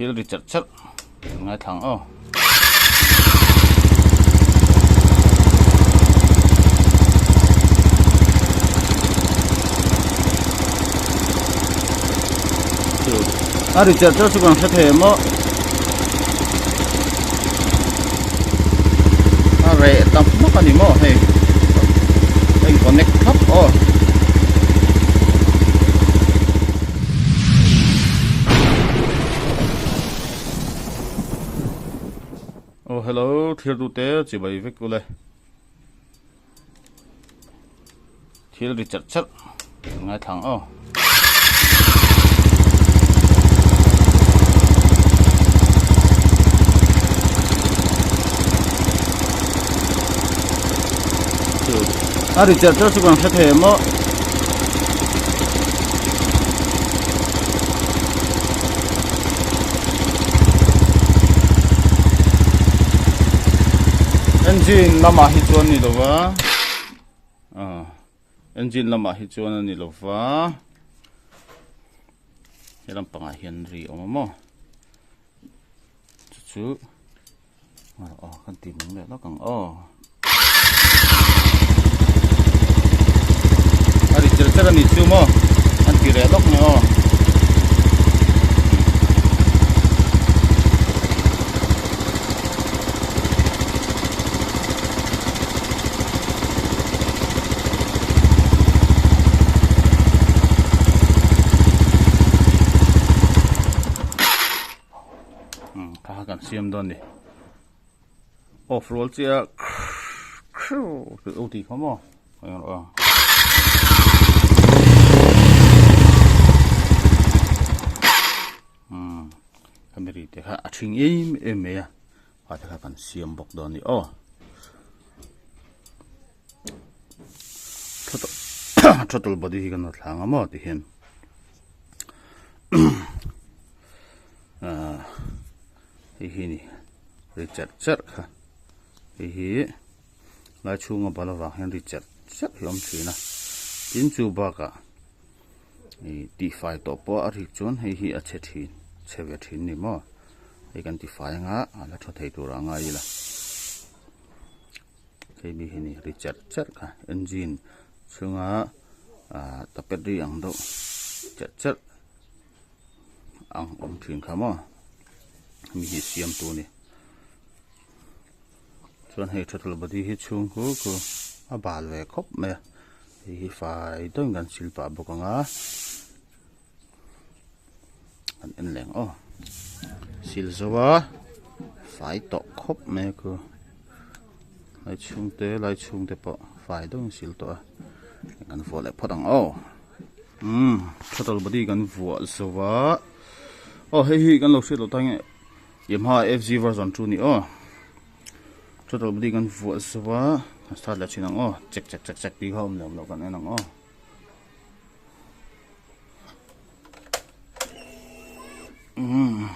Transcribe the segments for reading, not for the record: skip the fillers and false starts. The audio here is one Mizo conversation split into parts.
Thil ri cherh cherh kan ngaithla ang aw. Chu a ri cherh cherh chu kan hre thei em aw. A reh ta hmak a ni maw hei. A in connect thlap aw. Aw hello thlir tu te chibai vek ule thil ri cherh cherh kan ngaithla ang aw. A ri cherh cherh chu kan hre thei em aw. Engine lamah hi chuan ni lo va ah engine lamah hi chuan a ni lo va he lampangah hian ri a awm a maw chu chu aw kan ti nung leh lawk ang aw. A ri cher cher a ni chu maw an ti reh lawk mai aw. Kha kha kan siam dawn ni. Off rual chiah a u tih kha maw khami ri te kha a thing em em mai a kha te kha kan siam bawk dawn a ni aw throttle body hi kan la thlang a maw ti hian ahh. Hei hi ni ri cherh cherh kha hei hi lai chhunga bal avang hian ri cherh cherh hi a awm thin a tin chu bakah ih tihfai tawh pawh a rik chuan hei hi a chhe thin chhe ve thin a ni maw hei kan tifai anga a la tha thei tur ah ngai ila hei mi hi ni ri cherh cherh kha engine chhunga ah tapet ri ang deuh cherh cherh. Ang awm thin kha maw mi hi siam tu ni chuan hei throttle body hi chhung khu khu a bal ve khawp mai a hei hi fai deuhin kan sil pah bawk ang a kan en leh ang aw sil zo a fai tawh khawp mai a khu lai chhung te lai chhung te pawh fai deuhin sil tawh a kan vuah leh phawt ang aw. Umm throttle body kan vuah zo va aw hei hi kan lo hriat loh ta nge Yamaha F Z version 2 ni aw throttle body kan vuah zo va kan start leh thin ang aw chek chek chek chek tih kha awm leh awm loh kan en ang aw. Umm.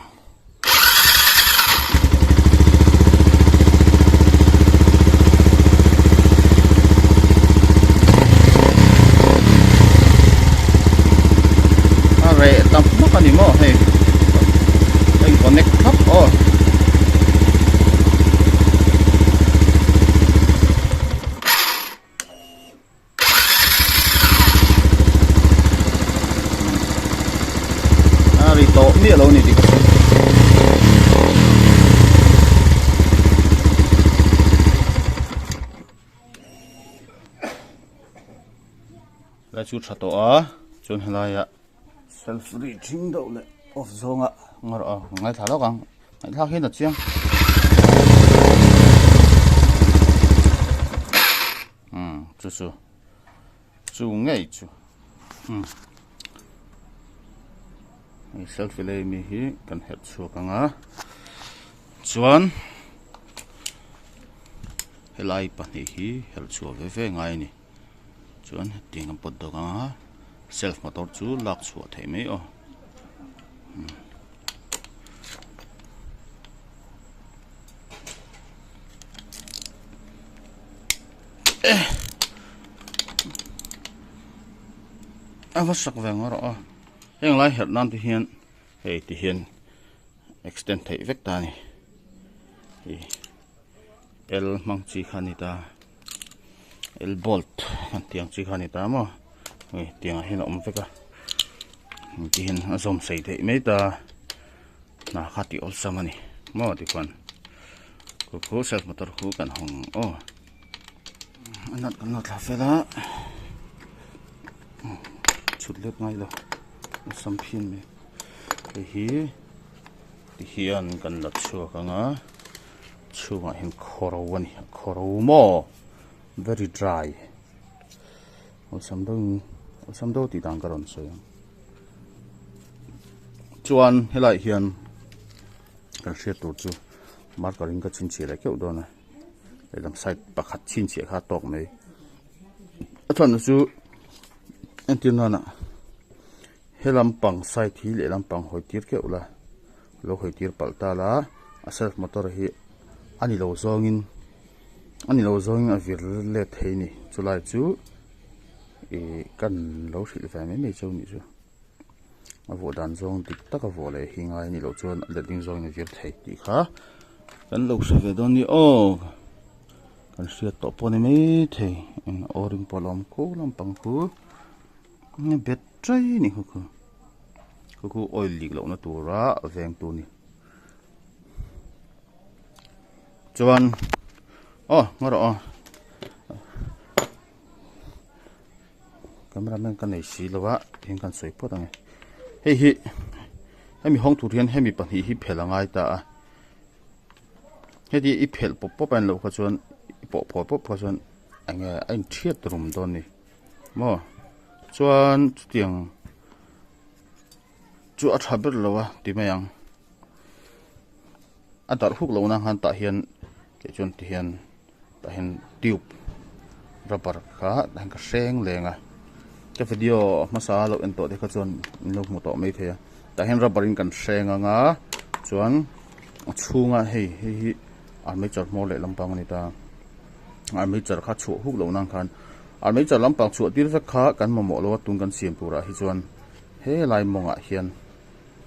A reh ta hmak a ni maw hei a in connect thlap aw. A ri tawh miah lo a ni tih ka hria. Lai chu tha tawh a chuan helaiah self ri thing deuh leh off zawnga ngarawh a ngaithla lawk ang ngaihthlak hian a chiang. Umm chu chu chu ngei chu umm hei selfie lei mi hi kan herh chhuak ang a chuan helai pahnih hi herh chhuah ve ve ngai a ni chuan hetiang kan pawt dawk ang a self motor chu lak chhuah theih mai aw. A va sak ve ngawr a heng lai herh nan te hian hei ti hian Extend theih vek ta a ni. Ih L hmang chi kha a ni ta. L bolt kan tih ang chi kha a ni ta maw. Hei tiangah hian a awm vek a. Tihian a zawm sei theih mai ta. Hna kha tih awlsam a ni maw tikhuan khu khu self motor khu kan hawng aw. A nut kan lo thla fel a. Chhut let ngai lo awlsam phian mai. Hei hi tihian kan la chhuak ang a chhungah hian khawro a ni khawro maw very dry awlsam deuhin awlsam deuh tih dan ka rawn sawi ang chuan helaiah hian kan hriat tur chu marker in ka chhinchhiah leh keuh dawn a lehlam side pakhat chhinchhiah kha a tawk mai a chhan chu entir nana. He lampang side hi leh lampang hawi tir keuh la lo hawi tir palh ta la a self motor hi a ni lo zawngin a ni lo zawngin a vir let thei a ni chulai chu ih kan lo hrilh ve mai mai chu a nih chu a vuah dan zawng dik tak a vuah leh hi ngai a nih loh chuan a letling zawngin a vir thei tih kha kan lo hre ve dawn a ni aw kan hriat tawh pawh a ni maithei eng o-ring pawh a lo awm khup lampang khu. Nge bet chai ni khaw khaw khaw khu oil lik lohna tura veng tu ni chuan aw ngaw rawh aw camera man ka nei si lo a eng kan sawi phawt ang e hei hi hemi hawng tur hian hemi pahnih hi phelh a ngai ta a heti i phelh pawp pawp a en loh kha chuan i pawh phawi pawp kha chuan eng nge a inthiat rum dawn a ni. Maw chuan chutiang chu a tha ber lo a ti mai ang a darh huk loh nan khan tah hian kei chuan ti hian tah hian tube rubber kha tah hian ka hreng leng a ka video hmasa lo en tawh te kha chuan in lo hmu tawh mai thei a tah hian rubber in kan hreng ang a chuan a chhunga hei hei hi armature hmawr leh lampang a ni ta. Armature kha chhuah huk loh nan khan armature lampang chhuah tir vek kha kan mamawh lo a tun kan siam turah hi chuan helai mawngah hian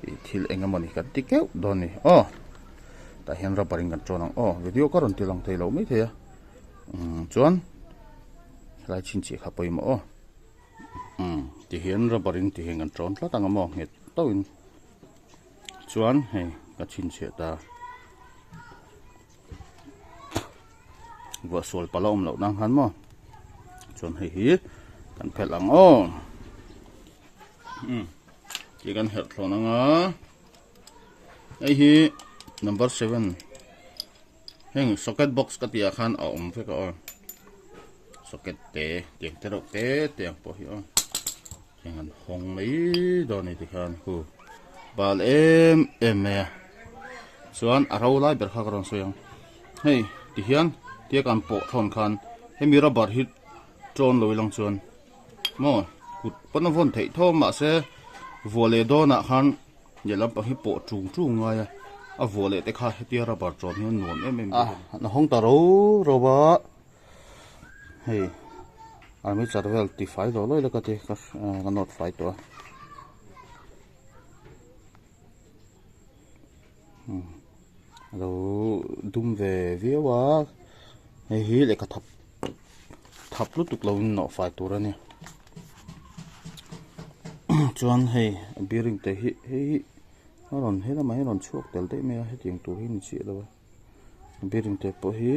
ih thil eng emawni kan ti keuh dawn a ni aw tah hian rubber in kan tawn ang aw video ka rawn ti lang thei lo mai thei a umm chuan helai chhinchhiah kha pawimawh aw umm tihian rubber in tihian kan tawn tlat ang a maw nghet tawhin chuan hei ka chhinchhiah ta. Vuah sual pala awm loh nan khan maw chuan hei hi kan phelh ang aw um ti kan herh thlawn anga hei hi number 7 heng socket box ka tih ah khan a awm vek a aw socket te tiang te reuh te te ang pawh hi aw heng an hawng mai dawn a ni tikhan hu bal em em mai a chuan a ro lai ber kha ka rawn sawi ang hei tihian tia kan pawh thawn khan hemi rubber hi tawn lo ilang chuan maw kut pawn a vawn theih tho mahse vuah leh dawnah khan lehlam pang hi pawh tung tung ngai a a vuah leh te kha hetia rubber tawn hian nuam em em a a hawng ta ro ro a. Hei armature vel ti fai lo lawi laka te ka ka nawt fai tawh a alo dum ve viau a hei hi lehkha thap thap lutuk lo in nawh fai tur a ni chuan hei a bearing te hi hei hi a rawn he lamah hian a rawn chhuak tel daih mai a hetiang tur hi a ni chiah lo a. Bearing te pawh hi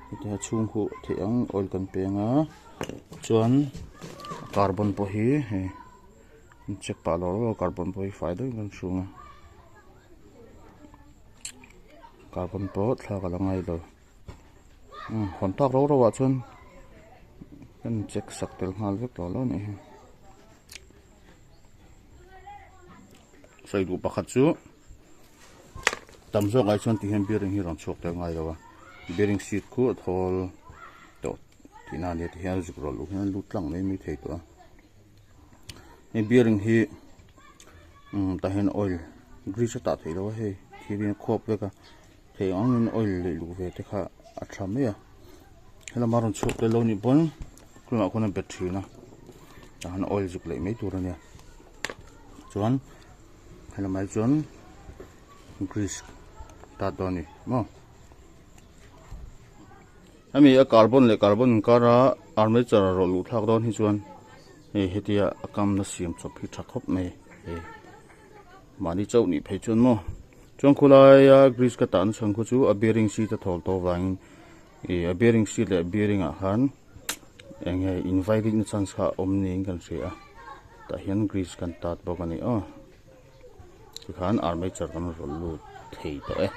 hetiang a chhung huh theih ang oil kan peng a chuan carbon pawh hi hei an check pah lawk lawk a carbon pawh hi fai deuhin kan hrung a carbon pawh thlak a la ngai lo umm hawn tak rau rau ah chuan kan check sak tel nghal vek tawh lo a nih hi sawi duh pakhat chu. Tam zawk ai chuan tihian bearing hi rawn chhuak tel ngai lo a bearing seat khu a thawl tawh tihna a nia tihian zuk rawlh luh hian a lut tlang mai mai thei tawh a hei bearing hi umm tah hian oil grease a tah theih loh a hei thir in a khuap vek a thei ang angin oil leh luh ve te kha a tha mai a helama rawn chhuak tel lo nih pawn tunah khuan a bet thin a tah hian oil zuk leh mai tur a nia chuan. Helamah hi chuan Grease tat dawn a ni maw. Hemi a carbon leh carbon inkara armature a rawh luh thlak dawn hi chuan hei hetia a kamna siam chawp hi tha khawp mai hei mahni chauh nih phei chuan maw chuan khawlaia grease ka tahna chhan khu chu a bearing seat a thawl tawh avangin ih a bearing seat leh bearing ah khan eng nge invai rikna chance kha a awm niin kan hria a tah hian grease kan tat bawk a ni aw. Tikhan armature kan rawn lut thei tawh e.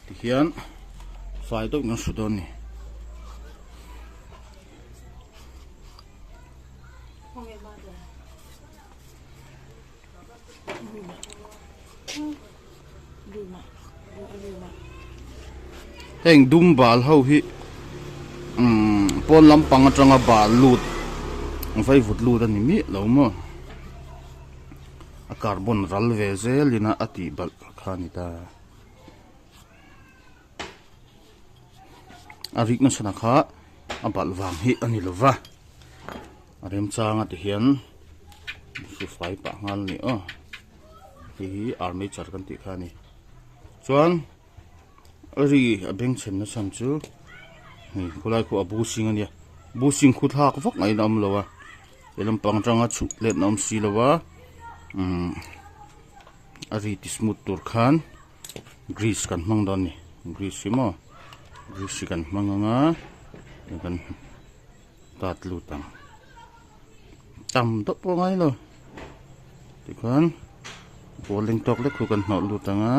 Tihian fai deuh in an hru dawn a ni. Heng dum bal ho hi umm pawn lampang atanga bal lut vaivut lut a ni miah lo maw a carbon ral ve zel in a tih balh kha a ni ta a rik nasa na kha a balh vang hi a ni lo va a remchang a ti hian hru fai pah nghal a ni aw. Hei hi armature kan tih kha a ni chuan a ri a bengchhen na chhan chu hei khawlai khu a bushing a nia bushing khu thlak vak ngaiin a awm lo a he lampang atanga chhuk let na awm si lo a umm a ri ti smooth tur khan grease kan hmang dawn a ni grease hi maw grease hi kan hmang ang a kan tat lut ang. Tam deuh pawh a ngai lo tikhuan pawl eng tawk lek khu kan hnawh lut ang a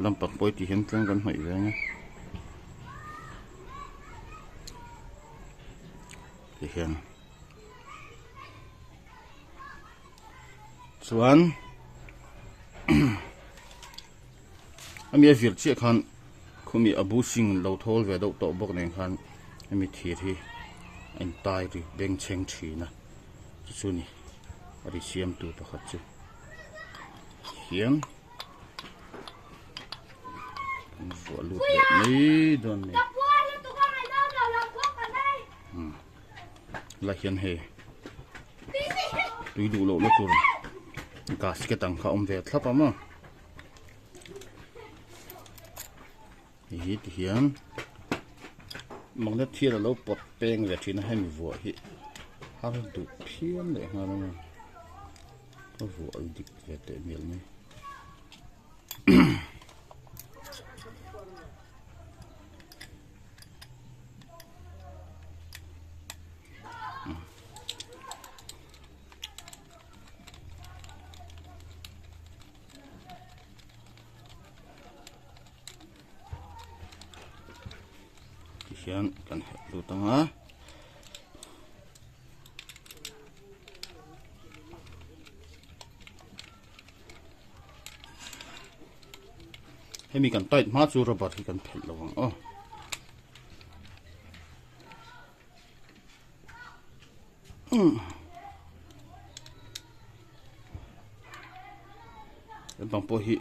lampang pawh hi ti hian tlem kan hnawih ve ang a tihian chuan ami a vir chiah khan khumi a bushing lo thawl ve deuh tawh bawk nen khan hemi thir hi a in tai ri beng chheng thin a chu chu ni a ri siam tu pakhat chu hian an vuah lut leh mai dawn a ni la hian hei tui duh loh na tur gasket ang kha a awm ve thlap a maw. Hei hi ti hian magnet hian alo pawt peng ve thin a hemi vuah hi har duh phian leh nghal a ni ka vuah dik ve teh mial mai. Tihian kan herh lut ang a. Hemi kan tight hma chu rubber hi kan phelh lo ang aw. Lampang pawh hi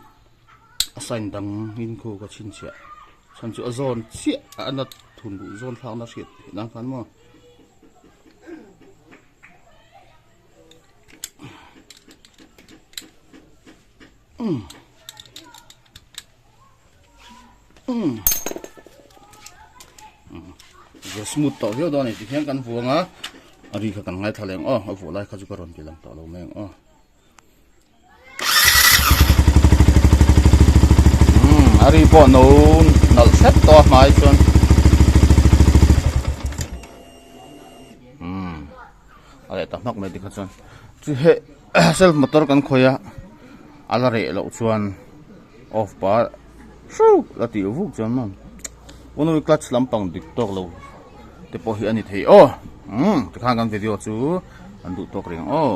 a sign dang in khu ka chhinchhiah chhan chu a zawn chiah a na thun duh zawn thlak na hriat theih nan khan maw. Ve smooth tawh viau dawn a ni tikhian kan vuang a a ri kha kan ngaithla leh ang aw a vuah lai kha chu ka rawn ti lang tawh lo mai ang aw a ri pawh no nalh hrep tawh a hmai chuan a leh ta hmak mai tikha chuan chu he self motor kan khawih a a la reh loh chuan off pah hreuh la tih vuk chuan maw unui clutch lampang dik tawk lo te pawh hi a ni thei aw umm tikhan kan video chu an duh tawk reng aw.